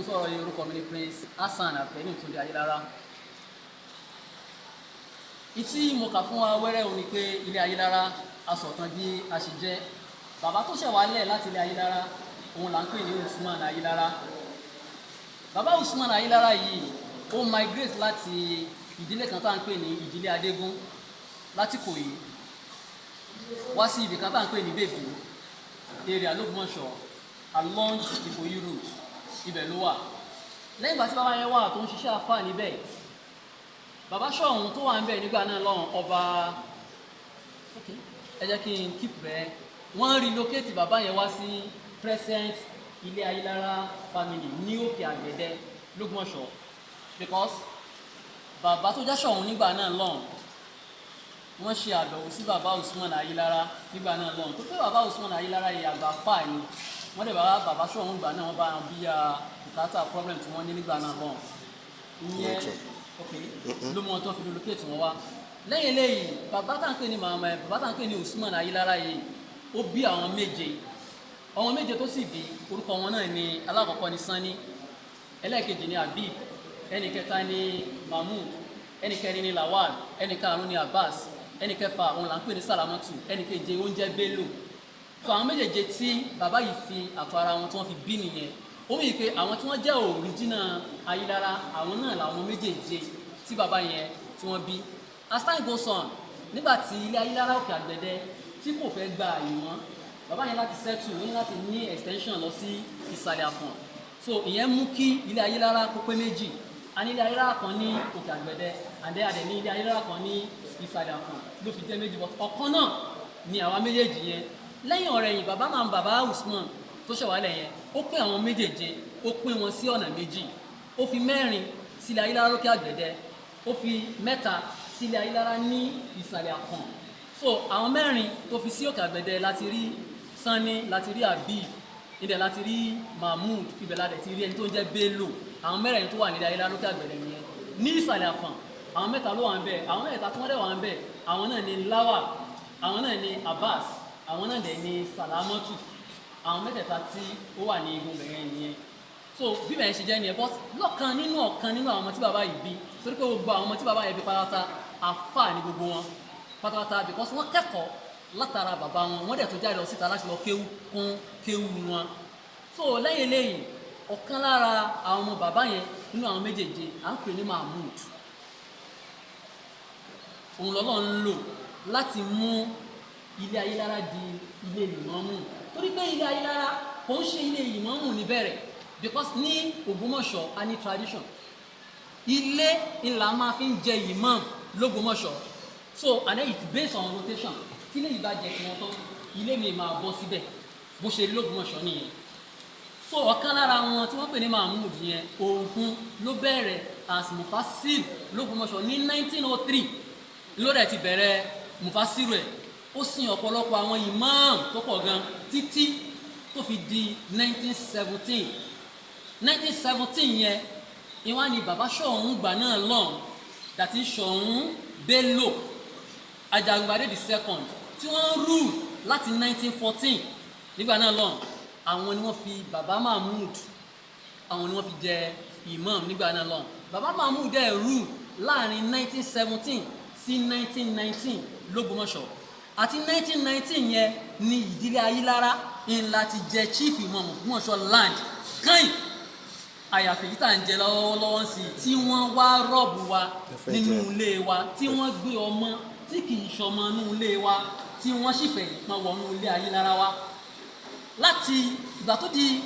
sọ̀rọ̀ yìí, orúkọ mi ni Prince Hasan Abdulkarim Túndé Ayélára. Ìtí mo kà fún wa wẹ́rẹ́ òun ni pé ilé Ayélára asọ̀tàn bí a ṣe jẹ́. Bàbá tó ṣẹ̀ wálẹ̀ láti ilé Ayélára, òun là ń pè ní Usman Ayélára. Bàbá Usman Ayélára yìí, ó migrate láti ìdílé kan tá à ń pè ní ìdílé Adégún láti Ìkòyí wá sí ibì kan tá à ń pè ní Bèbí area l'Ógbómọ̀ṣọ́, along Ìkòyí Road, ibẹ̀ ló wà. Lẹ́yìn ìgbà tí bàbá yẹn wà tó ń ṣiṣẹ́ àfáà níbẹ̀, bàbá Ṣọ̀ún tó wà ń bẹ̀ nígbà náà lọ́hùn, ọba, ok, ẹ jẹ́ kí n keep rẹ̀. Wọ́n relocate bàbá yẹn wá sí present ilé Ayélára family ní Òkè Àgbẹ̀dẹ l'Ógbómọ̀ṣọ́, because bàbá tó jẹ́ Ṣọ̀ún nígbà náà lọ́hùn, wọ́n ṣe àbẹ̀wò sí bàbá Usman Ayélára nígbà náà lọ́hùn, tó pé bàbá Usman Ayélára yìí, àgbà fáà ni wọ́n dẹ̀. Bàbá Ṣọ̀ún gbà náà, wọ́n bá wọn bíyà bùkátà problem tí wọ́n ní nígbà náà lọ́hùn. Ìyẹn, ok, ló mú wọn tó fi relocate wọn wá. Lẹ́yìn eléyìí, bàbá tá à ń pè ní màmá ẹ̀, bàbá tá à ń pè ní Usman Ayélára yìí, ó bí àwọn méje. Ọmọ méje tó sì bí, orúkọ wọn náà ni: alákọ̀ọ́kọ́ ni Sanni, ẹlẹ́ẹ̀kejì ni Habib, ẹnì kẹta ni Mahmood, ẹnì kẹrin ni Lawal, ẹnì karùn-ún ni Abbas, ẹnì kẹfà òun là ń pè ní Salamatu, ẹnì keje oúnjẹ Bello. So àwọn méjèèjì tí bàbá yìí fi àtọ̀ ara wọn tí wọ́n fi bí nìyẹn. Ó mì pé àwọn tí wọ́n jẹ́ original Ayélára, àwọn náà làwọn méjèèjì tí bàbá yẹn tí wọ́n bí. As time goes on, nígbà tí ilé Ayélára Òkè Àgbẹ̀dẹ tí kò fẹ́ gba àyè mọ́, bàbá yẹn láti settle, ó ní láti ní extension lọ sí Ìsàlẹ̀ Àfọ̀n. So ìyẹn mú kí ilé Ayélára kó pé méjì. A ní ilé Ayélára kan ní Òkè Àgbẹ̀dẹ, àdé àdẹ ní ilé Ayélára kan ní Ìsàlẹ̀ Àfọ̀n, ló fi jẹ́ méjì, but ọ̀kan náà ni àwa méjèèjì yẹn. Lẹ́yìn ọ̀rẹ́ yìí, bàbá máa ń bàbá Usman tó ṣẹ̀wálẹ̀ yẹn, ó pín àwọn méjèèje, ó pín wọn sí ọ̀nà méjì. Ó fi mẹ́rin sílẹ̀ Ayélára lókè Àgbẹ̀dẹ, ó fi mẹ́ta sílẹ̀ Ayélára ní Ìsàlẹ̀ Àfọ̀n. So àwọn mẹ́rin tó fi sí Òkè Àgbẹ̀dẹ, láti rí Sanni, láti rí Habib ibẹ̀, láti rí Mahmood ibẹ̀, láti rí ẹni tó ń jẹ́ Bello. Àwọn mẹ́rẹ̀ẹ̀rin tó wà nílẹ̀ Ayélára lókè Àgbẹ̀dẹ nìyẹn. Ní Ìsàlẹ̀ Àfọ̀n, àwọn mẹ́ta ló wà ń bẹ̀. Àwọn mẹ́ta tí wọ́n dẹ̀ wà ń bẹ̀, àwọn náà ni Lawal, àwọn náà ni Abbas, àwọn náà dẹ̀ ni Salamatu. Àwọn mẹ́tẹ̀ẹ̀ta tí ó wà ní igun bẹ̀rẹ̀ nìyẹn. So bí bẹ̀rẹ̀ ṣe jẹ́ nìyẹn. But lọ́kàn nínú ọ̀kan nínú àwọn ọmọ tí bàbá yìí bí, torí pé gbogbo àwọn ọmọ tí bàbá yìí bí pátápátá, àfáà ní gbogbo wọn pátápátá, because wọ́n kẹ́kọ̀ọ́ látara bàbá wọn, wọ́n dẹ̀ tó jáde lọ síta láti lọ kéwú kún kéwú wọn. So lẹ́yìn eléyìí, ọ̀kan lára àwọn ọmọ bàbá yẹn nínú àwọn méjèèjì, à ń pè ní Mahmood, òun lọ́lọ́ ń lò láti mú ilé Ayélára di ilé ìmámù, torí pé ilé Ayélára kò ń ṣe ilé ìmámù níbẹ̀rẹ̀, because ní Ògbómọ̀ṣọ́, a ní tradition, ilé ńlá máa fi ń jẹ imam l'Ógbómọ̀ṣọ́. So and then it's based on rotation. Tí ilé yìí bá jẹ tiwọn tán, ilé mi máa bọ́ síbẹ̀. Bó ṣe rí l'Ógbómọ̀ṣọ́ nìyẹn. So ọ̀kan lára wọn tí wọ́n pè ní Mahmood yẹn, òun ló bẹ̀rẹ̀ as mufasir l'Ógbómọ̀ṣọ́ ní 1903. Ló dẹ̀ ti bẹ̀rẹ̀ mufasir ẹ̀, ó sin ọ̀pọ̀lọpọ̀ àwọn imam tó pọ̀ gan títí tó fi di 1917. 1917 yẹn ìwá ni bàbá Ṣọ̀ún gbà náà lọ́n, dàtí Ṣọ̀ún Bello Ajagungbadé the Second, tí wọ́n rule láti 1914 nígbà náà lọ́n, àwọn ni wọ́n fi bàbá Mahmood, àwọn ni wọ́n fi jẹ imam nígbà náà lọ́n. Bàbá Mahmood dẹ̀ rule láàrin 1917 sí 1919 l'Ógbómọ̀ṣọ́. Àti 1919 yẹn ni ìdílé Ayílára ńlá ti jẹ chief imam Ògbómọ̀ṣọ́ land kàn, àyàfi yìí tá à ń jẹ lọ́wọ́lọ́wọ́ sí i, tí wọ́n wá rob wa nínú ilé wa, tí wọ́n gbé ọmọ tí kì í ṣọmọ inú ilé wa, tí wọ́n sì fẹ̀yìn pọn wọnú ilé Ayílára wa. Láti ìgbà tó di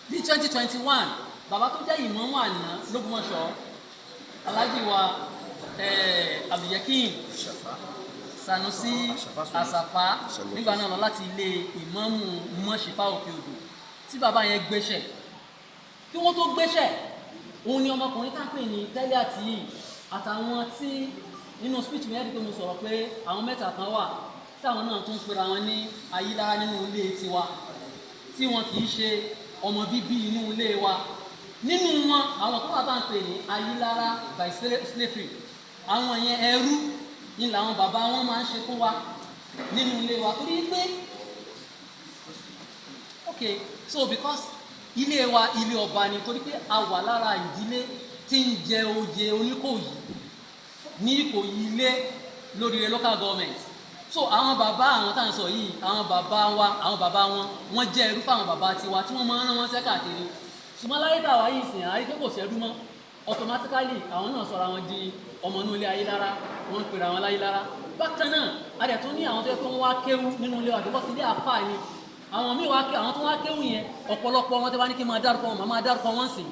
bí 2021, bàbá tó jẹ́ ìmáàmù àná l'Ógbómọ̀ṣọ́, Alhaji wa Abdulyakin Sanusi Asafa nígbà náà lọ, láti ilé ìmáàmù Mọ́ṣífà Òkè Odò, tí bàbá yẹn gbéṣẹ̀, kí wọ́n tó gbéṣẹ̀, òun ni ọmọkùnrin tá ń pè ní tẹ́lẹ̀ àti yìí àtàwọn tí nínú speech mi ẹ́ di pé mo sọ̀rọ̀ pé àwọn mẹ́ta kan wà tí àwọn náà tún pera wọn ní Ayílára nínú ilé tiwa, tí wọn kì í ṣe ọmọ bíbí inú ilé wa. Nínú wọn, àwọn tó wà tá à ń pè ní Ayílára by slavery, àwọn yẹn, ẹrú ní làwọn bàbá wọn máa ń ṣe fún wa nínú ilé wa, torí pé, okay, so because Ilé wa, ilé ọba ni, torí pé a wà lára ìdílé tí ń jẹ oyè Oníkòyí ní Ìkòyí Ilé lóríire local government. So àwọn bàbá àwọn tá à ń sọ yìí, àwọn bàbá wa, àwọn bàbá wọn, wọ́n jẹ́ ẹrú fáwọn bàbá tiwa tí wọ́n máa ń rán wọn sẹ́kàkiri. Ṣùgbọ́n láyé tàwa yìí sìn, àyè pé kò ṣẹ́rú mọ́. Automatically, àwọn náà sọra wọn di ọmọ inú ilé Ayélára, wọ́n ń pera wọn láyélára. Bákan náà, a dẹ̀ tún ní àwọn tó yẹ pé wọ́n wá kéwú nínú ilé wa, àdúgbò sí ilé àfáà ni àwọn míì wá ké. Àwọn tó wá kéwú yẹn, ọ̀pọ̀lọpọ̀ wọn, tó bá ní kí n máa dárúkọ wọn, màá máa dárúkọ wọn sìn,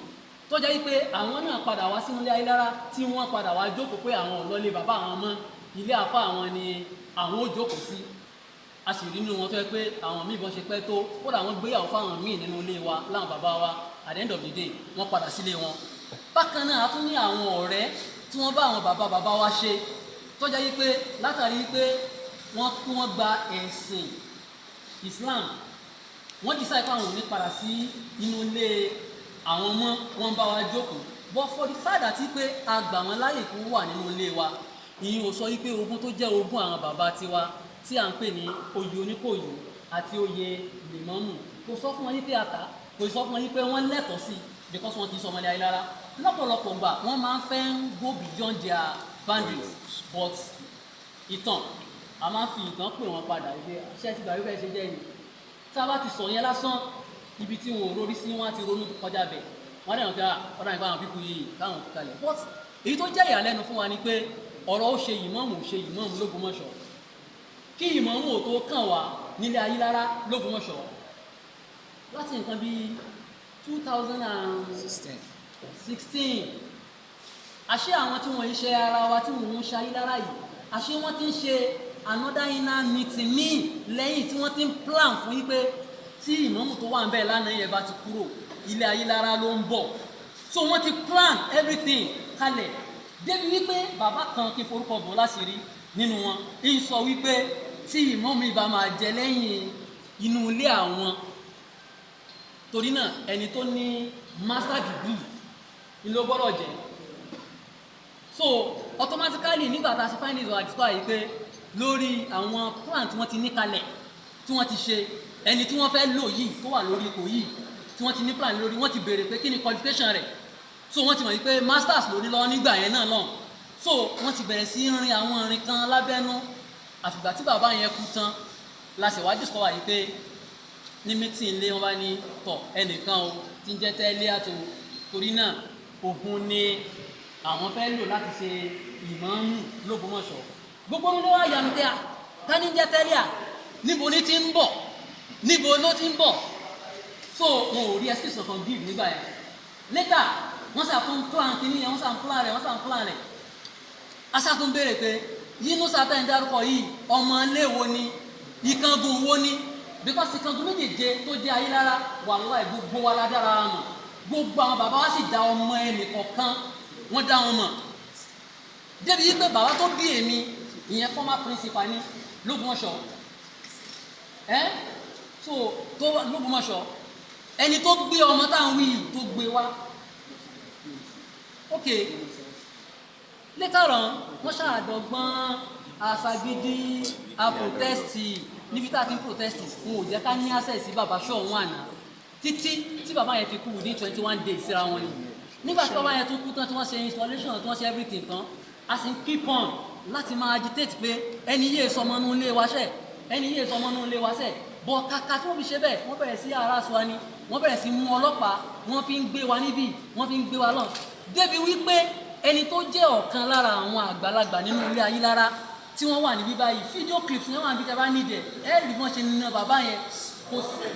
tó jẹ́ wípé àwọn náà padà wá sínú ilé Ayélára, tí wọ́n padà wá jókòó pé àwọn ò lọlé bàbá àwọn mọ́, ilé àfáà àwọn ni àwọn ó jókòó sí. A sì rí nínú wọn tó yẹ pé àwọn míì, bọ́n ṣe pẹ́ tó, kódà wọ́n gbéyàwó fáwọn míì nínú ilé wa láwọn bàbá wa. At the end of the day, wọ́n padà sílé wọn. Bákan náà, a tún ní àwọn ọ̀rẹ́ tí wọ́n bá àwọn bàbá bàbá wa ṣe, tó jẹ́ wípé látàrí wípé wọ́n kí wọ́n gba ẹ̀sìn Islam, wọ́n decide pé àwọn ò ní padà sí inú ilé àwọn ọmọ wọn bá wa jókòó. But for the fact àti pé a gbà wọ́n láàyè kó wà nínú ilé wa, ìyẹn ò sọ wípé ogún tó jẹ́ ogún àwọn bàbá tiwa tí à ń pè ní oyè Oníkòyí àti oyè lèmọ́mù, kò sọ fún wọn wípé ata, kò sọ fún wọn wípé wọ́n lẹ́tọ̀ọ́ sí, because wọ́n kì í sọ ọmọlẹ́ Ayélára. Lọ́pọ̀lọpọ̀ gbà, wọ́n máa ń fẹ́ ń go beyond their boundaries, but ìtàn, a máa ń fi ìtàn pè wọ́n padà wípé ṣé ẹ ti gbà wípé ẹ ṣe jẹ́ ni. Tá a bá ti sọ yẹn lásán, ibi tí wọn ò rórí sí, wọn á ti ronú kọjá bẹ̀. Wọ́n dẹ̀ wọ́n pé ọ̀dà nípa àwọn people yìí káwọn fi kalẹ̀. But èyí tó jẹ́ ìyàlẹ́nu fún wa ni pé ọ̀rọ̀ ó ṣe ìmáàmù, ṣe ìmáàmù l'Ógbómọ̀ṣọ́, kí ìmáàmù ò tó kàn wá nílé Ayélára l'Ógbómọ̀ṣọ́, láti nǹkan bíi 2016, àṣé àwọn tí wọ́n ń ṣe ara wa tí wọ́n ń ṣe Ayélára yìí, àṣé wọ́n ti ń ṣe another inner meeting míì lẹ́yìn tí wọ́n ti ń plan fún yí pé tí ìmáàmù tó wà ń bẹ̀ lánàá yẹn bá ti kúrò, ilé Ayélára ló ń bọ̀. So wọ́n ti plan everything kalẹ̀ débi wípé bàbá kan, kí n forúkọ bò láṣìírí, nínú wọn ń sọ wípé tí ìmáàmù ìbá máa jẹ lẹ́yìn inú ilé àwọn, torí náà ẹni tó ní master degree ni ló gbọ́dọ̀ jẹ́. So automatically, nígbà tá a ṣe findings wa, discover yìí pé lórí àwọn plan tí wọ́n ti ní kalẹ̀, tí wọ́n ti ṣe, ẹni tí wọ́n fẹ́ lò yìí tó wà lórí ipò yìí, tí wọ́n ti ní plan lórí, wọ́n ti béèrè pé kí ni qualification rẹ̀. So wọ́n ti mọ̀ wípé masters ló ní lọ́wọ́ nígbà yẹn náà lọ́hùn. So wọ́n ti bẹ̀rẹ̀ sí rin àwọn ìrìn kan lábẹ́nú. Àfìgbà tí bàbá yẹn kú tán la ṣe wá discover yìí pé ní meeting ilé, wọn bá ní tọ̀ ẹnìkan o tí ń jẹ́ tẹ́lẹ̀ àtò, torí náà òun ni àwọn fẹ́ lò láti ṣe ìmáàmù l'Ógbómọ̀ṣọ́. Gbogbo ní wàá yanu pé a ká ní jẹ́ tẹ́lẹ̀ à, níbo ni ti ń bọ̀, níbo ló ti ń bọ̀? So wọn ò rí excuse kankan give nígbà yẹn. Later, wọ́n ṣàtún plan kìíní yẹn, wọ́n ṣàn plan rẹ̀, wọ́n ṣàn plan rẹ̀. Aṣáàtún béèrè pé yínú sátẹ̀ ń dárúkọ yìí, ọmọ ilé wo ni, ìkángun wo ni? Because ìkángun méjèèje tó jẹ́ Ayélára, wàláhì, gbogbo wa la dára wa mọ̀. Gbogbo àwọn bàbá wa sì dá ọmọ ẹnì kọ̀ọ̀kan, wọ́n dá wọn mọ̀, débi wípé bàbá tó bí èmi, ìyẹn former principal ní l'Ógbómọ̀ṣọ́ ẹ́, so tó l'Ógbómọ̀ṣọ́, ẹni tó gbé ọmọ táwọn wí yìí tó gbé wá. Ok, later on, wọ́n ṣàdọ̀gbọ́n àṣàgídí, a protest. Níbi tá a ti ń protest, wọn ò jẹ́ ká ní access sí bàbá ṣọ̀hún àná títí tí bàbá yẹn fi kú within 21 days síra wọn ni. Nígbà tí bàbá yẹn tún kú tán, tí wọ́n ṣe installation, tí wọ́n ṣe everything tán, a sì ń keep on láti máa agitate pé ẹni yéé sọmọ inú ilé wa ṣẹ, ẹni yéé sọmọ inú ilé wa ṣẹ. Bọ̀ kàkà tí wọ́n fi ṣe bẹ́ẹ̀, wọ́n bẹ̀rẹ̀ sí harass wa ni. Wọ́n bẹ̀rẹ̀ sí mú ọlọ́pàá, wọ́n fi ń gbé wa níbí, wọ́n fi ń gbé wa lọ, débi wípé ẹni tó jẹ́ ọ̀kan lára àwọn àgbàlagbà nínú ilé Ayélára tí wọ́n wà níbí báyìí, video clips yẹn wà níbi tí a bá nídìí ẹ̀ rí bí wọ́n ṣe na bàbá yẹn, kò sí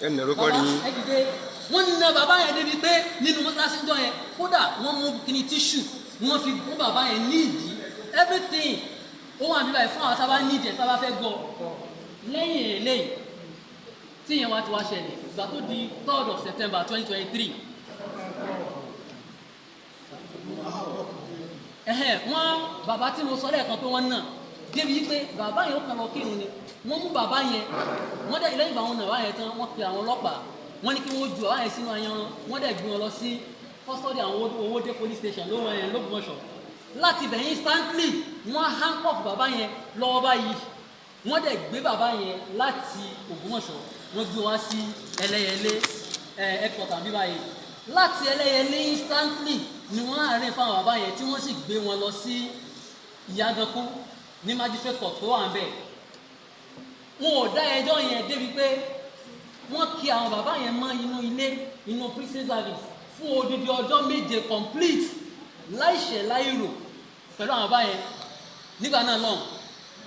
Ẹ nà ló kọ́ bàbá ni. Ẹ dìde. Wọ́n na bàbá yẹn débi pé nínú mọ́sálásí jọ yẹn, kódà wọ́n mú kíní tissue, wọ́n fi gún bàbá yẹn ní ìdí. Everything ó wà níbí báyìí fún àwọn tá a bá nídìí ẹ̀, tá a bá fẹ́ gbọ́. Lẹ́yìn eléyìí tí yẹn wá ti wá ṣẹlẹ̀, ìgbà tó di 3rd of September 2023, ẹhẹn, wọ́n bàbá tí mo sọ lẹ́ẹ̀kan pé wọ́n nà débi wípé bàbá yẹn ó kàn lọ kírun ni, wọ́n mú bàbá yẹn. Wọ́n dẹ̀ lẹ́yìn ìgbà wọn nà bàbá yẹn tán, wọ́n pe àwọn ọlọ́pàá, wọ́n ní kí wọ́n ju bàbá yẹn sínú ayanran. Wọ́n dẹ̀ gbé wọn lọ sí custody àwọn Owódé police station lówó yẹn l'Ógbómọ̀ṣọ́. Láti bẹ̀, instantly, wọ́n handcuff bàbá yẹn lọ́wọ́ báyìí. Wọ́n dẹ̀ gbé bàbá yẹn láti Ògbómọ̀ṣọ́, wọ́n gbé wá sí Ẹlẹ́yẹlé. Headquarter bí báyìí láti Ẹlẹ́yẹlé, instantly ni wọ́n arraign fáwọn bàbá yẹn, tí wọ́n sì gbé wọn lọ sí Ìyágankú ní magistrate court tó wà ń bẹ̀. Wọn ò dá ẹjọ́ yẹn débi pé wọ́n kí àwọn bàbá yẹn mọ́ inú ilé, inú prison service, fún odidi ọjọ́ 7 complete, láìṣẹ̀ láìrò pẹ̀lú àwọn bàbá yẹn nígbà náà lọ́hùn,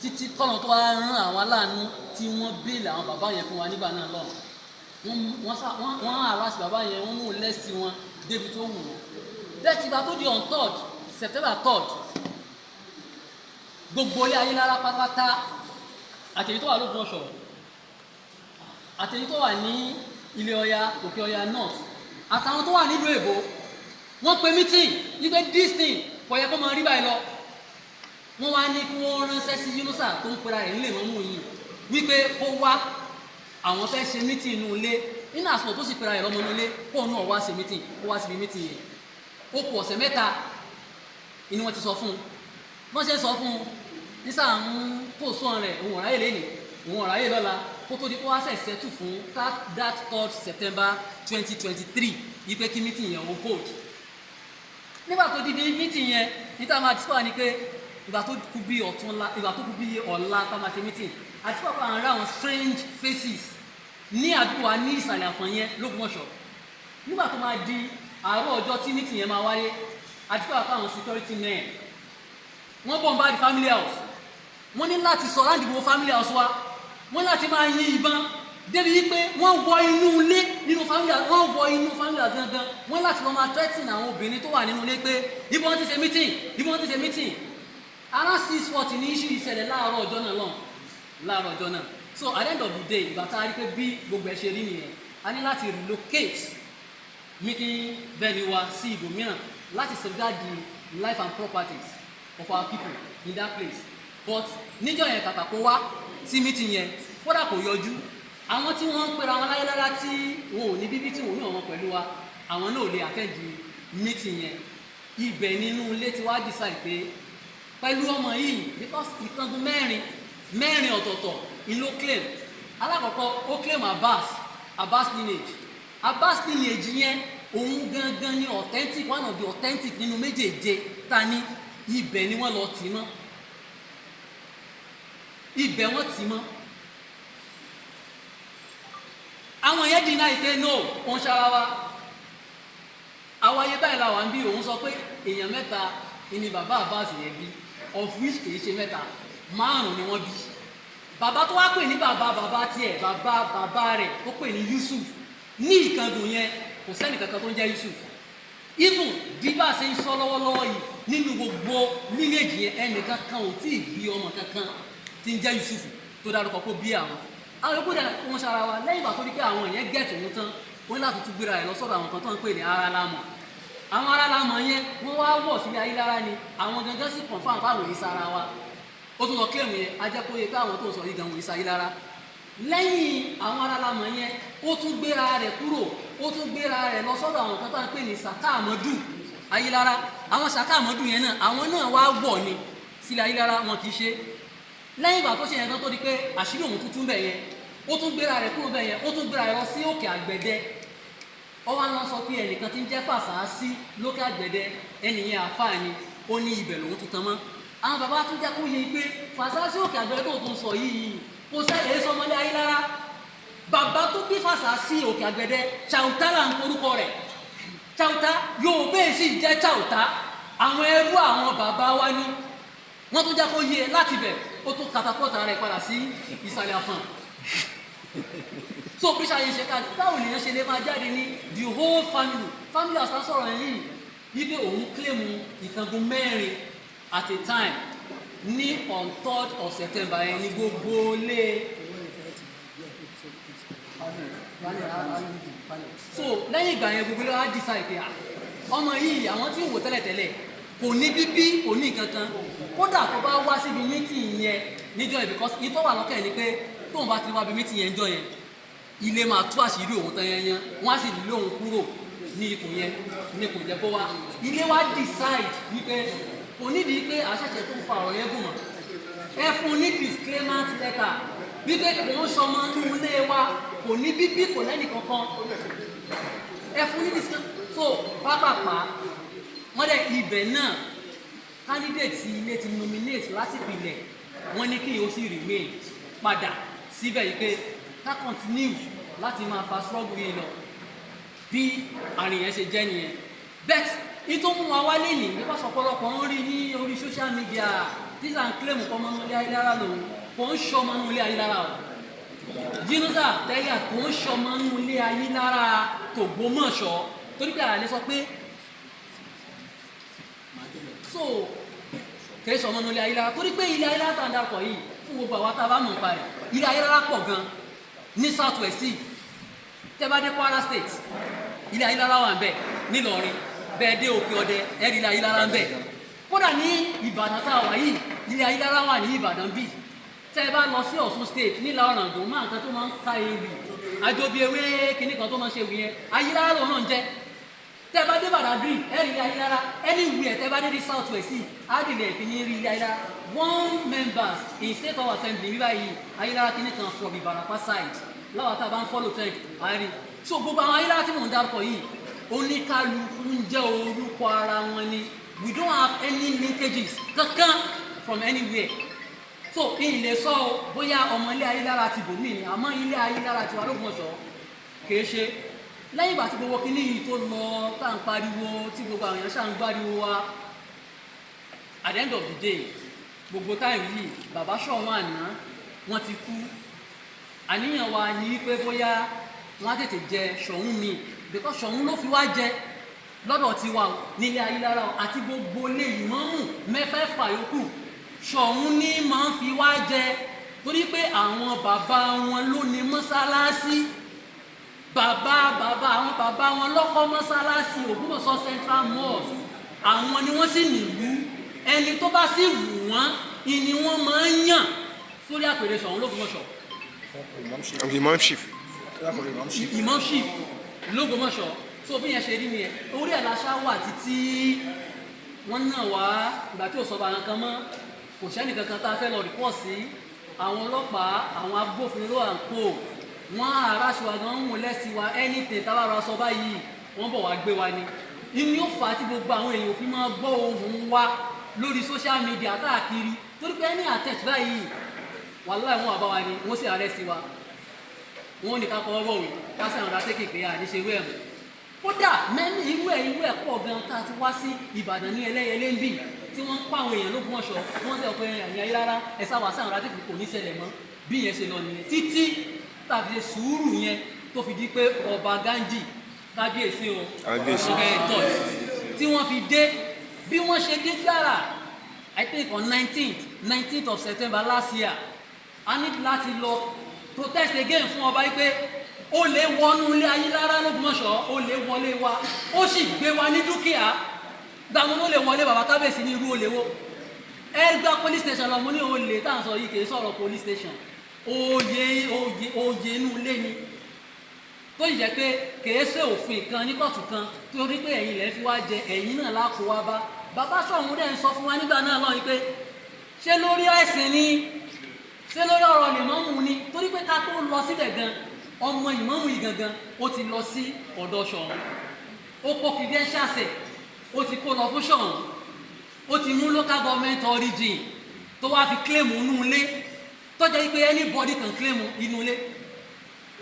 títí kọ́nà tó wá rán àwọn aláàánú tí wọ́n bail àwọn bàbá yẹn fún wa nígbà náà lọ́hùn. Wọ́n sá wọ́n harass bàbá yẹn, wọ́n mú lẹ́sí wọn débi tó wù wọ́n. Bẹ́ẹ̀ tí ìgbà tó di on third September 3rd, gbogbo ilé Ayélára pátápátá, àtẹ̀yí tó wà lÓgbómọ̀ṣọ́, àtẹ̀yí tó wà ní Ilé Ọya, Òkè Ọya North, àtàwọn tó wà nílùú èbó, wọ́n pe meeting wípé this thing kò yẹ kó máa rí báyìí lọ. Wọ́n wá ní kí wọ́n ránṣẹ́ sí Yunusa tó ń pera ẹ̀ nílé mọ́mú yìí wípé kó wá, àwọn fẹ́ ṣe meeting inú ilé. Nínú àsùnwọ̀n tó sì pera ẹ̀ lọ́mọ inú ilé, kó náà wá ṣe meeting, kó wá síbi meeting yẹn. Ó kù ọ̀sẹ̀ 3 inú wọn ti sọ fún un. Wọ́n ṣe ń sọ fún un nísà ń kó sọ́ọ̀n rẹ̀, òun ọ̀ráyè lẹ́nìí, òun ọ̀ráyè lọ́la, kó tó di kó wá ṣẹ̀ settle fún that 3rd September 2023 yìí pé kí meeting yẹn ó hold. Nígbà tó di bí meeting yẹn, níta máa discover ni pé ìgbà tó kù bí ọ̀túnla, ìgbà tó kù bí ọ̀la tá máa ṣe meeting, àti pàpà àwọn ará àwọn strange faces ní àdúgbò wa ní ìsàlẹ̀ Àfọ̀n yẹn lÓgbómọ̀ṣọ́. Nígbà tó máa di àárọ̀ ọjọ́ tí meeting yẹn máa wáyé, àti pàpà àwọn security men, wọ́n bombard family house. Wọ́n ní láti surround gbogbo family house wa, wọ́n ní láti máa yin ìbọn débi wípé wọ́n wọ inú ilé nínú family house, wọ́n wọ inú family house gangan. Wọ́n láti lọ máa threaten àwọn obìnrin tó wà nínú ilé pé ibi wọ́n ti ṣe meeting, ibi wọ́n ti ṣe meeting. Around 6:40 ní issue ìṣẹ̀lẹ̀ láàárọ̀ ọjọ́ náà lọ́n, láàárọ̀ ọjọ́ náà. So at the end of the day, ìgbà tá a rí pé bí gbogbo ẹ̀ ṣe rí nìyẹn, a ní láti relocate meeting venue wa sí ibòmíràn láti safeguard the life and properties of our people in that place. But níjọ́ yẹn, kàkà kó wá sí meeting yẹn, kódà kò yọjú. Àwọn tí wọ́n ń pera wọn láyé lára, tí wọn ò ní bíbí, tí wọn ò ní ọmọ pẹ̀lú wa, àwọn náà ò lè attend meeting yẹn. Ibẹ̀ nínú ilé tí wàá decide pé pẹ̀lú ọmọ yìí, because ìkángun mẹ́rin mẹ́rin ọ̀tọ̀ọ̀tọ̀ ni ló claim. Alákọ̀ọ́kọ́, ó claim Abbas, Abbas lineage. Abbas lineage yẹn, òun gangan ni authentic, one of the authentic nínú méjèèje ta ní. Ibẹ̀ ni wọ́n lọ tì mọ́, ibẹ̀ wọ́n tì mọ́. Àwọn yẹn deny pé no, òun ṣara wa, àwọn ayé báyìí la wà ń bí. Òun sọ pé èèyàn mẹ́ta ni bàbá Abbas yẹn bí, of which kì í ṣe mẹ́ta, márùn ni wọ́n bí. Bàbá tó wá pè ní bàbá bàbá tiẹ̀, bàbá bàbá rẹ̀ tó pè ní Yusuf ní ìkandùn yẹn, kò sẹ́ni kankan tó ń jẹ́ Yusuf. Even bí bá a ṣe ń sọ lọ́wọ́lọ́wọ́ yìí, nínú gbogbo lineage yẹn, ẹnìkan kan ò tí ì bí ọmọ kankan tí ń jẹ́ Yusuf tó dárúkọ kó bí àwọn. Àwọn yòókù dẹ̀ wọ́n ṣara wa. Lẹ́yìn ìgbà tó di pé àwọn yẹn get òun tán, wọ́n ní láti tún gbéra ẹ̀ lọ sọ́dọ̀ àwọn kan tó ń pè ní Aralámọ̀. Àwọn Aralámọ̀ yẹn, wọ́n wá wọ̀ sílé Ayélára ni. Àwọn gangan sì confirm fáwọn èyí sára wa. Ó tún lọ claim yẹn, ajẹ́kóye pé àwọn tó ń sọ yìí gan wòye sáyé lára. Lẹ́yìn àwọn Aralámọ̀ yẹn, ó tún gbéra rẹ̀ kúrò, ó tún gbéra rẹ̀ lọ sọ́dọ̀ àwọn kan tó ń pè ní Sàká Àmọ́dù Ayélára. Àwọn Sàká Àmọ́dù yẹn náà, àwọn náà wá wọ̀ ni sílẹ̀ Ayélára, wọn kì í ṣe. Lẹ́yìn ìgbà tó ṣe yẹn tán, tó di pé àṣírí òun tuntun bẹ̀ yẹn, ó tún gbéra rẹ̀ kúrò bẹ̀ yẹn, ó tún gbéra rẹ̀ lọ sí Òkè Àgbẹ̀dẹ. Ó wá lọ sọ pé ẹnìkan tí ń jẹ́ Fàṣásí lókè Àgbẹ̀dẹ, ẹnìyẹn àfáà ni, ó ní ibẹ̀ lòun tún tan mọ́. Àwọn bàbá tún jẹ́ kó yẹ pé Fàṣásí Òkè Àgbẹ̀dẹ tó tún sọ yìí, kò sẹ́lẹ̀ sọmọlé Ayélára. Bàbá tó bí Fàṣásí Òkè Àgbẹ̀dẹ, Chauta là ń korúkọ rẹ̀. Chauta yóò bẹ́ẹ̀ sì jẹ́ Chauta, àwọn ẹrú àwọn bàbá wa ní. Wọ́n tún jẹ́ kó yẹ láti bẹ̀, ó tún catapult rẹ̀ padà sí Ìsàlẹ̀ Àfọ̀n. So bí ṣàyè ṣe ká, báwo lèèyàn ṣe lè máa jáde ní the whole family, family house tá sọ̀rọ̀ yìí, wípé òun claim ìkángun mẹ́rin at a time ní on 3rd of September yẹn ní gbogbo lé. So lẹ́yìn ìgbà yẹn, gbogbo lé wa decide pé, ah, ọmọ yìí, àwọn tí ń wò tẹ́lẹ̀tẹ́lẹ̀, kò ní bíbí, kò ní nǹkan kan. Kódà tó bá wá síbi meeting yẹn níjọ́ yẹn, because ìtọ́ wà lọ́kàn ẹ̀ ni pé tóun bá ti wá bí meeting yẹn níjọ́ yẹn, ilé máa tú àṣírí òun tán yẹn yẹn, wọ́n á sì lé òun kúrò ní ipò yẹn, ní kò jẹ́ kó wá. Ilé wa decide wípé kò nídìí pé àṣẹ̀ṣẹ̀ tó ń fa ọ̀rọ̀ yẹn gùn mọ́, ẹ fún ní disclaimer letter wípé kò ń sọmọ inú ilé wa, kò ní bíbí, kò lẹ́nì kankan. Ẹ fún ní discount. So pápápá wọ́n dẹ̀ ibẹ̀ náà, candidate tí ilé ti nominate láti ìpìlẹ̀, wọ́n ní kí o sì remain padà síbẹ̀ yìí pé ká continue láti máa fa struggle yìí lọ. Bí àrùn yẹn ṣe jẹ́ nìyẹn. But ìtò mú wa wálé ní nípa ọ̀pọ̀lọpọ̀ ń rí ní orí social media tí sàn claim kọ́ ọmọ ilé Ayílára lòun, kò ń ṣọmọ ilé Ayílára o. Jínísà tẹ́lẹ̀ kò ń ṣọmọ ilé Ayílára tÒgbómọ̀ṣọ́, torí pé àlẹ́ sọ pé so kì í ṣọmọ ilé Ayílára, torí pé ilé Ayílára tá à ń darúkọ yìí, fún gbogbo àwa tá a bá mọ̀ nípa rẹ̀, ilé Ayílára pọ̀ gan ní South West yìí. Tẹ́ bá dé Kwara State, ilé Ayílára wà ń bẹ̀. Nílọrin bẹ́ẹ̀, dé Òkè Ọdẹ, ẹ̀rí ilé Ayílára ń bẹ̀. Kódà ní Ìbàdàn tá a wà yìí, ilé Ayílára wà ní Ìbàdàn bíi. Tẹ́ ẹ bá lọ sí Ọ̀ṣun State, nílà Ọ̀ràngún, máa nǹkan tó máa ń ka ewì àjọbí ewé kinní kan tó máa ń ṣe ewì yẹn, Ayílára lòun náà ń jẹ́. Tẹ́ ẹ bá dé Badagry, ẹ̀rí ilé Ayílára. Anywhere tẹ́ ẹ bá dé ní South West yìí, ádìlẹ̀ ìfi ní rí ilé Ayílára. One members in State of Assembly bíbá yìí, Ayílára kinní kan from Ìbàràpá side, láwọn tá a bá ń follow trend àárín. So gbogbo àwọn Ayílára tí mò ń dárúkọ yìí, oníkálukú ń jẹ́ orúkọ ara wọn ni. We don't have any linkages kankan from anywhere. So ilé sọ ọ bóyá ọmọ ilé Ayílára ti bòmí ni, àmọ́ ilé Ayílára ti wà lÓgbómọ̀ṣọ́ kìí ṣe. Lẹ́yìn ìgbà tí gbogbo kinní yìí tó lọ, tá à ń pariwo, tí gbogbo àwọn èèyàn ṣáà ń gbáriwo wa, at the end of the day, gbogbo time yìí, bàbá Ṣọ̀ún àná wọ́n ti kú. Àníyàn wa ni wípé bóyá wọ́n á tètè jẹ Ṣọ̀ún mi, because Ṣọ̀ún ló fi wá jẹ lọ́dọ̀ tiwa o, nílé Ayílára o, àti gbogbo ilé ìmáàmù mẹ́fẹ̀ẹ̀fà yòókù. Ṣọ̀ún ní máa ń fi wá jẹ, torí pé àwọn bàbá wọn ló ní mọ́sálásí. Bàbá bàbá àwọn bàbá wọn lọ́kọ́ mọ́sálásí Ògbómọ̀ṣọ́ Central Mosque. Àwọn ni wọ́n sì nílùú. Ẹni tó bá sì wù wọ́n ni wọ́n máa ń yàn sórí àpèrè Ṣọ̀ún lÓgbómọ̀ṣọ́. Imamship. Imamship lÓgbómọ̀ṣọ́. So bí yẹn ṣe rí nìyẹn. Orí ẹ̀ láṣá wà títí wọ́n náà wá. Ìgbà tí ò sọ bàrán kan mọ́, kò sẹ́nì kankan tá a fẹ́ lọ report sí àwọn ọlọ́pàá, àwọn agbófinró à ń kó wọ́n aráṣọ wa gan ń wò lẹ́sìn wa. Anything tá a bá ra sọ báyìí, wọ́n bọ̀ wá gbé wa ni. Ìní ó fà á tí gbogbo àwọn èèyàn fi máa gbọ́ ohùn wa lórí social media káàkiri, torí pé ní àtẹ̀tù báyìí, wàláhì, wọn wà bá wa ni, wọ́n sì arrest wa. Wọ́n ní ká kọ́ bọ̀wé, ká sì àwọn undertaking pé à ní ṣe irú ẹ̀ mọ́. Kódà mẹ́ni irú ẹ̀ pọ̀ gan tá a ti wá sí Ìbàdàn ní Ẹlẹ́yẹlé ń bì tí wọ́n ń pa àwọn èèyàn lÓgbómọ̀ṣọ́. Wọ́n sì ọ̀pẹ ẹ̀yìn ayé rárá, ẹ̀ sáwà sí àwọn undertaking, kò ní ṣẹlẹ̀ mọ́. Bí ìyẹn ṣe lọ nìyẹn títí tá a fi ṣe sùúrù yẹn tó fi di pé ọba Gandhi, kábíyèsí o. Kábíyèsí. Ọ̀gá ẹ̀tọ́ tí wọ́n fi dé, bí wọ́n ṣe dé gbàrà, I think on 19th of September last year, a ní láti lọ protest again fún ọba yìí pé ó lè wọnú ilé Ayílára lÓgbómọ̀ṣọ́, ó lè wọlé wa, ó sì gbé wa ní dúkìá. Gbàmú ló lè wọlé bàbá kábíyèsí ní irú olè wo? Ẹ gba police station lọ. Mo ní olè tá à ń sọ yìí kì í sọ̀rọ̀ police station, oyè oyè oyè inú ilé ni, tó yìí jẹ́ pé kìí ṣe òfin kan ní kóòtù kan, torí pé ẹ̀yin lẹ́ fi wá jẹ, ẹ̀yin náà lákòó wá bá. Bàbá Ṣọ̀ún dẹ̀ ń sọ fún wa nígbà náà lọ́yìn pé ṣé lórí ẹ̀sìn ni, ṣé lórí ọ̀rọ̀ ìmáàmù ni? Torí pé ká tó lọ síbẹ̀ gan, ọmọ ìmáàmù yìí gangan ó ti lọ sí ọ̀dọ̀ Ṣọ̀ún, ó kó credentials ẹ̀, ó ti kó lọ fún Ṣọ̀ún, ó ti mú local government origin tó wá fi claim inú ilé, tó jẹ́ pé anybody can claim inú ilé.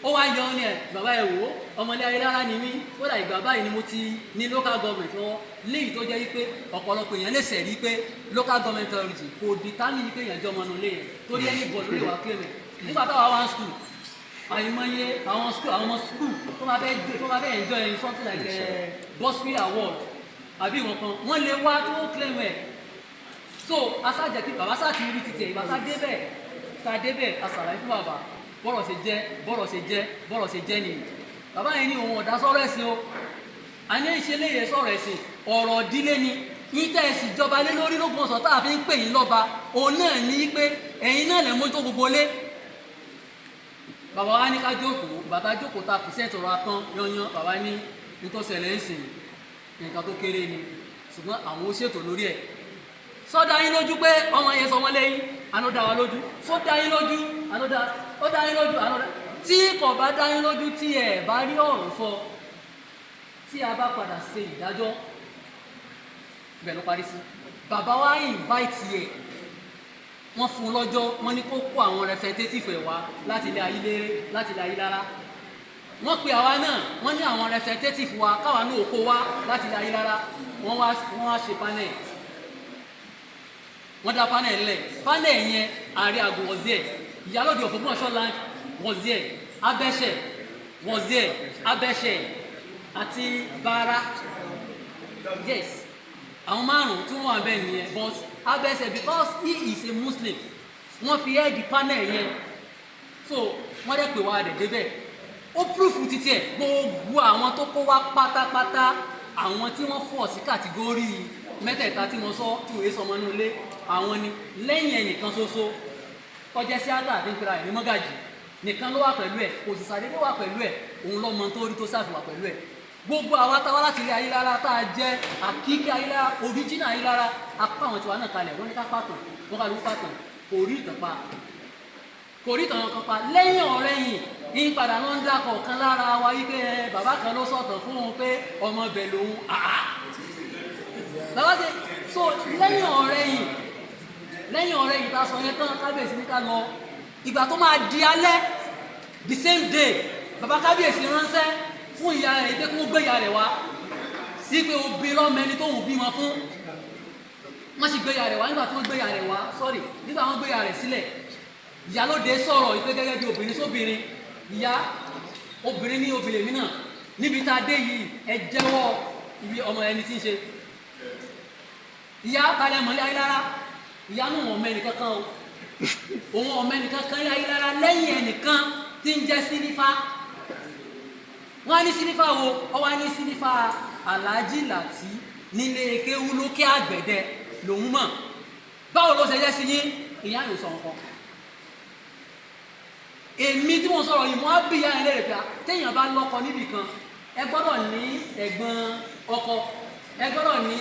Ó wá yọ ọ́ ní ẹ̀, bàbá ẹ̀ wò ó, ọmọlé Ayélára ni mí, kódà ìgbà báyìí ni mo ti ní local government lọ́wọ́. Léyìí tó jẹ́ wípé ọ̀pọ̀lọpọ̀ èèyàn lè sẹ̀rí pé local government authority kò determine pé èèyàn jẹ́ ọmọ inú ilé yẹn, torí anybody ló lè wá claim ẹ̀. Nígbà táwa wá ń school, àìmọye àwọn school, àwọn ọmọ school tó máa fẹ́ enjoy something like bursary award àbí ìwọ̀n kan, wọ́n lè wá tí wọ́n claim ẹ̀. So asájẹ kí bàbá sáà ti rí títẹ̀. Ìgbà tá débẹ̀, a ṣàlàyé fún bàbá bọ́rọ̀ ṣe jẹ́, bọ́rọ̀ ṣe jẹ́, bọ́rọ̀ ṣe jẹ́ nìyí. Bàbá yẹn ní òun ọ̀dà sọ̀rọ̀ ẹ̀sìn o. Àní ìṣe léyè sọ̀rọ̀ ẹ̀sìn, ọ̀rọ̀ ìdílé ni. Yín tẹ́ ẹ sì jọba lé lórí lÓgbómọ̀ṣọ́ tá a fi ń pè yín lọ́ba, òun náà ní pé ẹ̀yin náà lè mójútó gbogbo lé. Bàbá wa ní ká jókòó. Bàbá jókòó, ta pìsẹ́ǹtì ọ̀rọ̀ atán yanyan. Bàbá ní nítòsẹ̀lẹ̀ ń sìn nǹkan tó kéré ni, ṣùgbọ́n àwọn ó ṣètò lórí ẹ̀. Sọ́dá yín lójú pé ọmọ yẹn sọ wọ́n lẹ́yìn àná dá wa lójú. Sọ́dá yín lójú àná dá ó dá yín lójú àná dá. Tí kò bá dá yín lójú, tí ẹ bá rí ọ̀rọ̀ sọ. Tí a bá padà ṣe ìdájọ́, ibẹ̀ ló parí sí. Bàbá wa invite ẹ̀, wọ́n fún un lọ́jọ́, wọ́n ní kó kó àwọn representative ẹ̀ wá láti ilé Ayíléré, láti ilé Ayílára. Wọ́n pe àwa náà, wọ́n ní àwọn representative wa, káwa náà kó wá láti ilé Ayílára. Wọ́n wá ṣe panel, wọ́n dá panel lẹ̀. Panel yẹn, Ààrẹ Àgọ́ was there, Ìyálóde of Ògbómọ̀ṣọ́ land was there, Abẹ́ṣẹ̀ was there, Abẹ́ṣẹ̀ àti Bára. Yes, àwọn márùn-ún tí wọ́n wà bẹ́ẹ̀ nìyẹn. But Abẹ́ṣẹ̀, because he is a Muslim, wọ́n fi head panel yẹn. So wọ́n dẹ̀ pè wá, dẹ̀ débẹ̀, ó proof títí ẹ̀. Gbogbo àwọn tó kó wá pátápátá, àwọn tí wọ́n fọ̀ sí category mẹ́tẹ̀ẹ̀ta tí mo sọ, tí wòye sọmọ inú ilé àwọn ni, lẹ́yìn ẹnìkan ṣoṣo tọ́jẹ́ sí àgbà àti ìpera ẹ̀ ní mọ́gàjì nìkan ló wà pẹ̀lú ẹ̀. Kò sì sàdédé wà pẹ̀lú ẹ̀, òun lọ́mọ tó rí tó ṣàfihàn pẹ̀lú ẹ̀. Gbogbo àwa táwa láti ilé Ayélára, tá a jẹ́ àkíkẹ́ Ayélára, original Ayélára, apá àwọn tiwa náà kalẹ̀. Wọ́n ní ká pàtàn, wọ́n ká ló pàtàn. Kò rí ìtàn pa, kò rí ìtàn kan pa. Lẹ́yìn ọ̀rẹ́yìn ní padà ló ń dákọ̀ kan lára wa wípé ẹ, bàbá kan ló sọ̀tàn fún òun pé ọmọ ibẹ̀ lòun. Àá bàbá ṣe so. Lẹ́yìn ọ̀rẹ́yìn tá a sọ yẹn tán, kábíyèsí ní ká lọ. Ìgbà tó máa di alẹ́ the same day, bàbá kábíyèsí ránṣẹ́ fún ìyá rẹ̀ pé kí wọ́n gbé ìyá rẹ̀ wá sí pé obìnrin lọ́mọ ẹni tó ń bímọ fún. Wọ́n sì gbé ìyá rẹ̀ wá. Nígbà tí wọ́n gbé ìyá rẹ̀ wá, sorry, nígbà wọ́n gbé ìyá rẹ̀ sílẹ̀, ìyálóde sọ̀rọ̀ ìpé gẹ́gẹ́ bí obìnrin sóbìnrin, ìyá obìnrin ní obìnrin mi náà, níbi tá a dé yìí, ẹ jẹ́wọ́ ibi ọmọ ẹni tí ń ṣe. Ìyá kalẹ̀ mọ̀lẹ́ Ayélára, ìyá náà wọ́n mẹ́ni kankan o, òun ọmọ ẹnìkan kan ní Ayélára lẹ́yìn ẹnìkan tí ń jẹ́ Sílífà. Wọ́n á ní Sílífà wo? Ọ wá ní Sílífà Aláàjì Làtí nílé kéwú lókè àgbẹ̀dẹ lòun mọ̀. Báwo ló ṣe jẹ́ sí yín? Ìyá yóò sọ nǹkan. Èmi tí mo sọ̀rọ̀ yìí, mo á bí ìyá yẹn lérè pé téèyàn bá lọ́kọ níbì kan, ẹ gbọ́dọ̀ ní ẹ̀gbọ́n ọkọ, ẹ gbọ́dọ̀ ní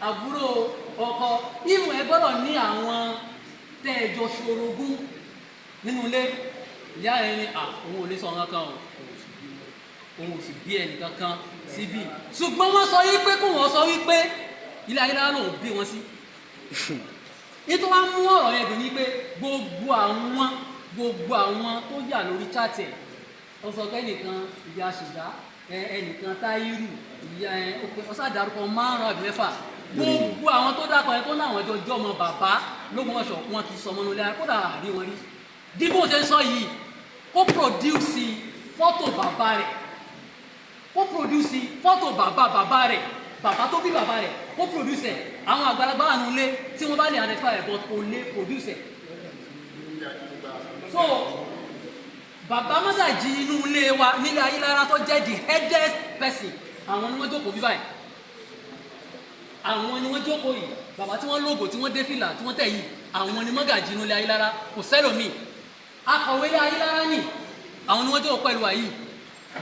àbúrò ọkọ, ìmọ̀ ẹ gbọ́dọ̀ ní àwọn tẹ́ ẹ jọ ṣorogún nínú ilé. Ìyá yẹn ní à, òun ò lè sọ nǹkan kan o, òun ò sì bí ẹnìkan kan síbí, ṣùgbọ́n wọ́n sọ yí pé kó wọ́n sọ wípé ilé Ayélujára lòun bí wọn sí. Nítorí wọ́n mú ọ̀rọ̀ yẹn dùn ní pé gbogbo àwọn tó yà lórí chat ẹ̀, ó sọ pé ẹnìkan ìyá ṣìgá, ẹnìkan Táírù, ìyá ẹ ó ṣàdárúkọ márùn àbí mẹ́fà. Gbogbo àwọn tó dákọ̀ ẹ tó láwọn ẹjọ́ jọ́ ọmọ bàbá lÓgbómọ̀ṣọ́, wọn kì í sọmọ nílé ara, kódà àrí wọn rí. Dípò ṣe ń sọ yìí, kó produce fọ́tò bàbá rẹ̀, kó produce fọ́tò bàbá bàbá rẹ̀, bàbá tó bí bàbá rẹ̀, kó produce ẹ̀. Àwọn àgbàlagbà wà nílé tí wọ́n bá lè identify ẹ̀, but kò lè produce ẹ̀. So bàbá mọ́sàájì inú ilé wa nílé Ayélára tó jẹ́ the headest person, àwọn ni wọ́n jókòó bí báyìí, àwọn ni wọ́n jókòó yìí. Bàbá tí wọ́n lógo, tí wọ́n dé fìlà, tí wọ́n tẹ̀ yìí, àwọn ni mọ́gàjì inú ilé Ayélára. Kò sẹ́lòmíì. Akọ̀wé ilé Ayélára nì, àwọn ni wọ́n jókòó pẹ̀lú àyè.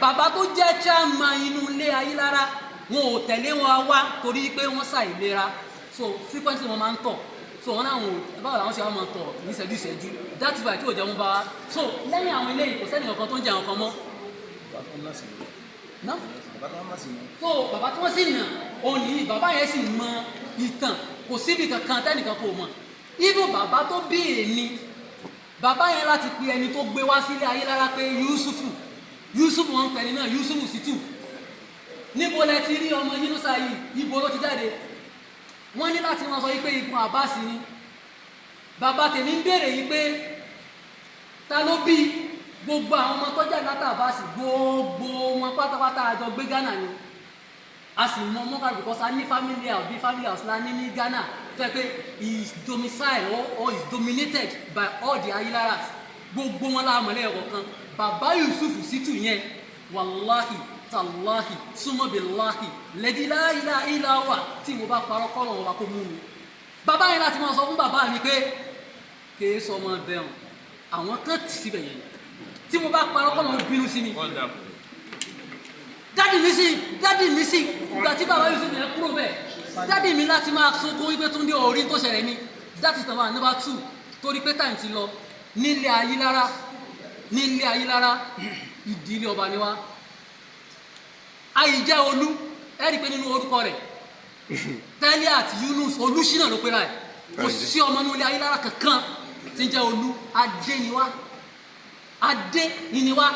Bàbá tó jẹ́ chairman inú ilé Ayélára, wọn ò tẹ̀lé wọn wá torí pé wọ́n ṣàìlera, so frequently wọ́n máa ń tọ̀. So wọn náà wọn báwo làwọn ṣe wá máa tọ̀ ní ìṣẹ́jú ìṣẹ́jú. That is why tí ò jẹ́ wọn bá wa. So lẹ́yìn àwọn eléyìí, kò sẹ́ni kankan tó ń jẹ àwọn kan mọ́. Ná so bàbá tí wọ́n sì nà òun nìyí. Bàbá yẹn sì mọ ìtàn, kò síbi kankan tẹ́nìkan kò mọ̀. Even bàbá tó bí èmi, bàbá yẹn láti pe ẹni tó gbé wá sílé Ayélára pé Yusufu, Yusufu wọn ń pè ní náà, Yusufu Situ. Níbo lẹ ti rí ọmọ Yunusa yìí? Ibo ló ti jáde? Wọ́n ní láti wọn sọ wípé igun Àbáàsì ni. Bàbá tèmi ń béèrè yìí pé ta ló bí gbogbo àwọn ọmọ tó jáde látà Àbáàsì? Gbogbo wọn pátápátá, àjọ gbé Ghana ni, a sì mọ mọ́kàlù because a ní family house, bí family house la ní ní Ghana, tó yẹ pé is domiciled or is dominated by all the Ayilaras. Gbogbo wọn la mọ̀ lẹ́yìn kọ̀ọ̀kan. Bàbá Yusuf Situ yẹn, wàláhì tàláhì súnmọ́bìláhì lẹ́dí láìláìlá wà, tí mo bá parọ́, kọ́ lọ́wọ́ wa kó mú mi. Bàbá yẹn láti máa sọ fún bàbá mi pé kèé sọ ọmọ bẹ̀rùn, àwọn kan tì síbẹ̀ yẹn. Tí mo bá parọ́, kọ́ lọ́wọ́ bínú sí mi. Daddy mi sì ìgbà tí bàbá Yusuf yẹn kúrò bẹ́ẹ̀, daddy mi láti máa sunkún wípé Túndé, orí tó ṣẹlẹ̀ ni. That is number one. Number two, torí pé time ti lọ, nílé Ayílára, nílé Ayílára, ìdílé ọba ni wá. Àìjẹ́ olú. Ẹ rí i pé nínú orúkọ rẹ̀, Teliat Yunus Olúṣínà ló pera ẹ̀. Kò sí ọmọ inú ilé Ayílára kankan tí ń jẹ́ Olú. Adé ni wá, Adé ni wá.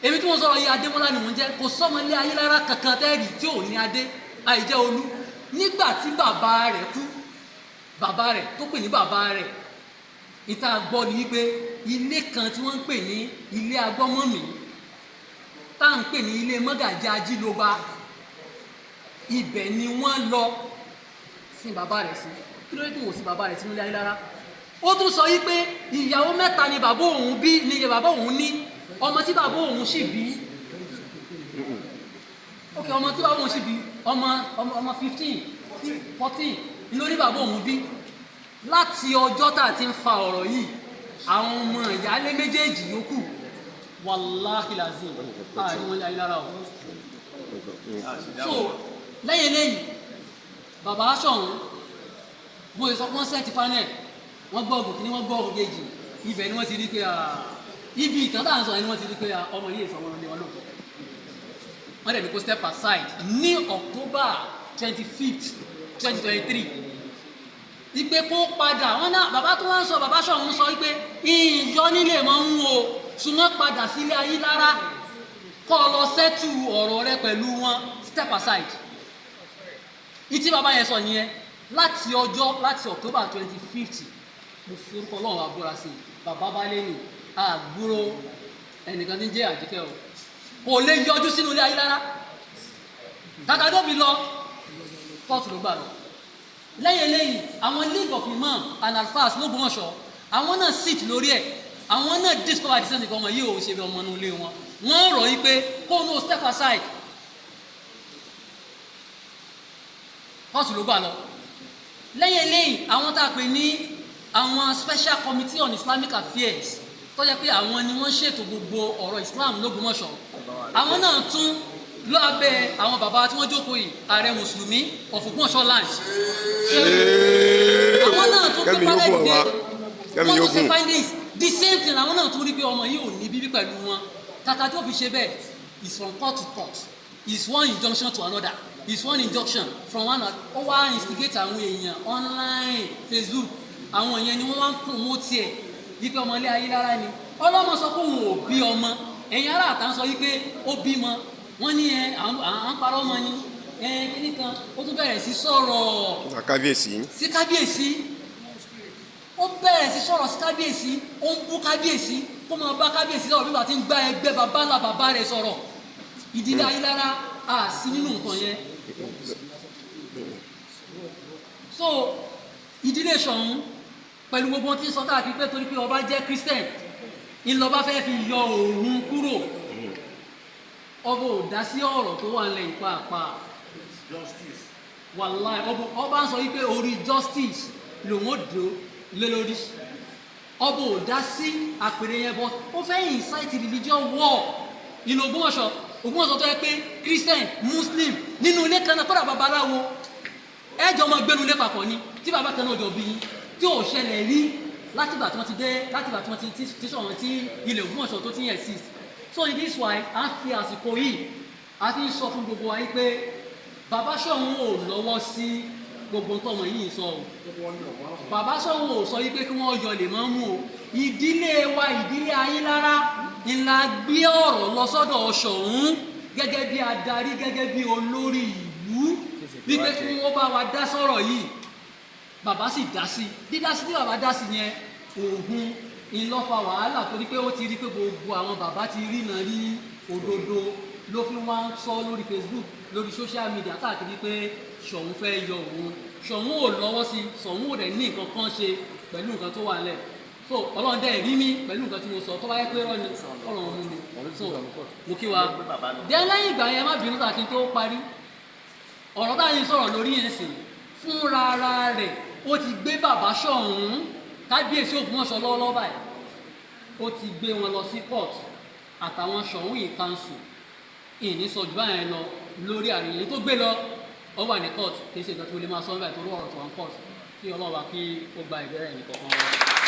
Èmi tí mo sọ̀rọ̀ yìí, Adémọ́lá ni mò ń jẹ́. Kò sọ́mọ ilé Ayílára kankan tẹ́ẹ̀rì tí ò ní Adé, àìjẹ́ Olú. Nígbà tí bàbá rẹ̀ kú, bàbá rẹ̀ tó pè ní bàbá rẹ̀, ìta gbọ́ ni wípé ilé kan tí wọ́n ń pè ní ilé agbọ́mọ̀mí, tá à ń pè ní ilé mọ́gàjí Ajílóba, ibẹ̀ ni wọ́n lọ sin bàbá rẹ̀ sí. Kí ló dé tí wọ́n sin bàbá rẹ̀ sínú ilé Ayílára? Ó tún sọ yí pé ìyàwó mẹ́ta ni bàbá òun bí, ni bàbá òun ní. Ọmọ tí bàbá òun sì bí, ok, ọmọ tí bàbá òun sì bí, ọmọ 15, 14 lórí bàbá òun bí. Láti ọjọ́ tá a ti ń fa ọ̀rọ̀ yìí, àwọn ọmọ ìyáálé méjèèjì yòókù, wàláhì lazim, àárín wọn ní Ayílára o. So lẹ́yìn lẹ́yìn bàbá Ṣọ̀ún, bó ṣe sọ pé wọ́n set panel, wọ́n gbọ́ ògùn kìíní, wọ́n gbọ́ ògùn kejì, ibẹ̀ ni wọ́n ti rí pé ibi ìtàn tá à ń sọ yẹn ni wọ́n ti rí pé ọmọ yìí sọ wọn lé wọn lóòótọ́. Wọ́n dẹ̀ ní kó step aside ní October 25th, 2023, ìpè kó padà. Wọn náà bàbá tó wá ń sọ, bàbá Ṣọ̀ún sọ wípé ìyọ nílé mọ́ ń wo, ṣùgbọ́n padà sílé Ayílára, kọ́ ọ lọ settle ọ̀rọ̀ rẹ pẹ̀lú wọn, step aside. Ìtí bàbá yẹn sọ nìyẹn láti ọjọ́, láti October 25th. Mo fi orúkọ Ọlọ́run àbúrà sí i, bàbá bá lé ní àgbúrò ẹnìkan tí ń jẹ́ Àjíkẹ́ o, kò lè yọjú sínú ilé Ayílára. Kàkà tó fi lọ kóòtù ló gbà lọ. Lẹ́yìn eléyìí, àwọn League of Imam and Alfas lÓgbómọ̀ṣọ́, àwọn náà sit lórí ẹ̀. Àwọn náà discover the same thing. Ọmọ yìí ò ṣe bí ọmọ inú ilé wọn. Wọ́n rọ̀ yí pé kó no step aside, kóòtù ló gbà lọ. Lẹ́yìn eléyìí, àwọn tá a pè ní àwọn Special Committee on Islamic Affairs, tó jẹ́ pé àwọn ni wọ́n ṣètò gbogbo ọ̀rọ̀ Islam lÓgbómọ̀ṣọ́, àwọn náà tún lábẹ́ àwọn bàbá tí wọ́n jókòó yìí, ààrẹ mùsùlùmí of Ògbómọ̀ṣọ́ land, àwọn náà tún pé Kẹ́mi yóò panel gùn dé wá. Kẹ́mi wọ́n yóò tún ṣe gùn. findings, the same thing. Àwọn náà tún rí pé ọmọ yìí ò ní bíbí pẹ̀lú wọn. Kàkà tó fi ṣe bẹ́ẹ̀, is from court to court, is one injunction to another, is one injunction from one. Ó wá instigate àwọn èèyàn online, Facebook, àwọn èèyàn ni wọ́n wá ń promote ẹ̀ wípé ọmọ ilé Ayílára ni. Ọlọ́mọ sọ pé òun ò bí ọmọ. Ẹ̀yin ará àtà ń sọ wípé ó bímọ. Wọ́n ní ẹ à ń parọ́ ọmọ ni ẹ kíní kan. Ó tún bẹ̀rẹ̀ sí sọ̀rọ̀ Kábíyèsí. sí kábíyèsí. Ó bẹ̀rẹ̀ sí sọ̀rọ̀ sí kábíyèsí, ó ń bú kábíyèsí, kó máa bá kábíyèsí sọ̀rọ̀ bí wàá ti ń gbá ẹgbẹ́ bàbá ńlá bàbá rẹ̀ sọ̀rọ̀. Ìdílé Ayílára à sí nínú nǹkan yẹn. So ìdílé Ṣọ̀ún, pẹ̀lú gbogbo ohun tí ń sọ káàkiri pé torí pé ọba jẹ́ Christian ńlọba fẹ́ fi yọ òun kúrò, ọba ò dá sí ọ̀rọ̀ tó wà nílẹ̀ ìpàpà. Wàláì, ọba ń sọ wípé orí justice lòun ó dúró lé lórí. Ọba ò dá sí àpèrè yẹn, but ó fẹ́ incite religion war ìlú Ògbómọ̀ṣọ́. Ògbómọ̀ṣọ́ tó yẹ pé Christian, Muslim nínú ilé kan náà, kódà babaláwo, ẹjọ́ ọmọ gbénu ilé papọ̀ ni, tí bàbá kan náà jọ bí yín, tí ò ṣẹlẹ̀ rí látìgbà tí wọ́n ti dé, látìgbà tí wọ́n ti tí sọ̀rọ̀ tí ilẹ̀ Ògbómọ̀ṣọ́ tó ti ń exist. So in this wise, a fi àsìkò yìí, a fi ń sọ fún gbogbo wa yìí pé bàbá Ṣọ̀ún ò lọ́wọ́ sí gbogbo tọmọ yìí sọ o. Bàbá Ṣọ̀ún ò sọ yìí pé kí wọ́n yọ lè mọ́ mú o. Ìdílé wa, ìdílé Ayílára ńlá, gbé ọ̀rọ̀ lọ sọ́dọ̀ Ṣọ̀ún gẹ́gẹ́ bí adarí, gẹ́gẹ́ bí olórí ìlú, wípé kí wọ́n bá wa dá sọ̀rọ̀ yìí. Bàbá sì dá sí. Dídá sí tí bàbá dá sí yẹn, òhun ńlọ́fà wàhálà, torí pé ó ti rí pé gbogbo àwọn bàbá ti rí náà rí òdodo, ló fi wá ń sọ lórí Facebook, lórí social media káàkiri pé Ṣọ̀ún fẹ́ yọ òun. Ṣọ̀ún ò lọ́wọ́ sí. Ṣọ̀ún ò dẹ̀ ní nǹkan kan ṣe pẹ̀lú nǹkan tó wà lẹ̀. So Ọlọ́run dẹ̀ rí mi pẹ̀lú nǹkan tí mo sọ. Tó bá yẹ pé rọ́ ni, Ọlọ́run mú mi. So mo kí wa dẹ́. Lẹ́yìn ìgbà yẹn, má bínú sáà, kí n tó parí ọ̀rọ̀ táyé sọ̀rọ̀ lórí yẹn sìn, fúnra ara rẹ̀ ó ti gbé bàbá Ṣọ̀ún, kábíyèsí Ògbómọ̀ṣọ́ lọ́wọ́lọ́wọ́ báyìí, ó ti gbé wọn lọ sí court àtàwọn Ṣọ̀ún yìí council. Ìní sọ jù báyẹn lọ lórí àríyìn tó gbé lọ. Ó wà ní court, kì í ṣe nǹkan tí mo lè máa sọ nígbà tó rọrọ̀ tó wà ní court. Kí Ọlọ́run wa kí ó gba ìbẹ̀rẹ̀ ẹnì kọ̀ọ̀kan wọn.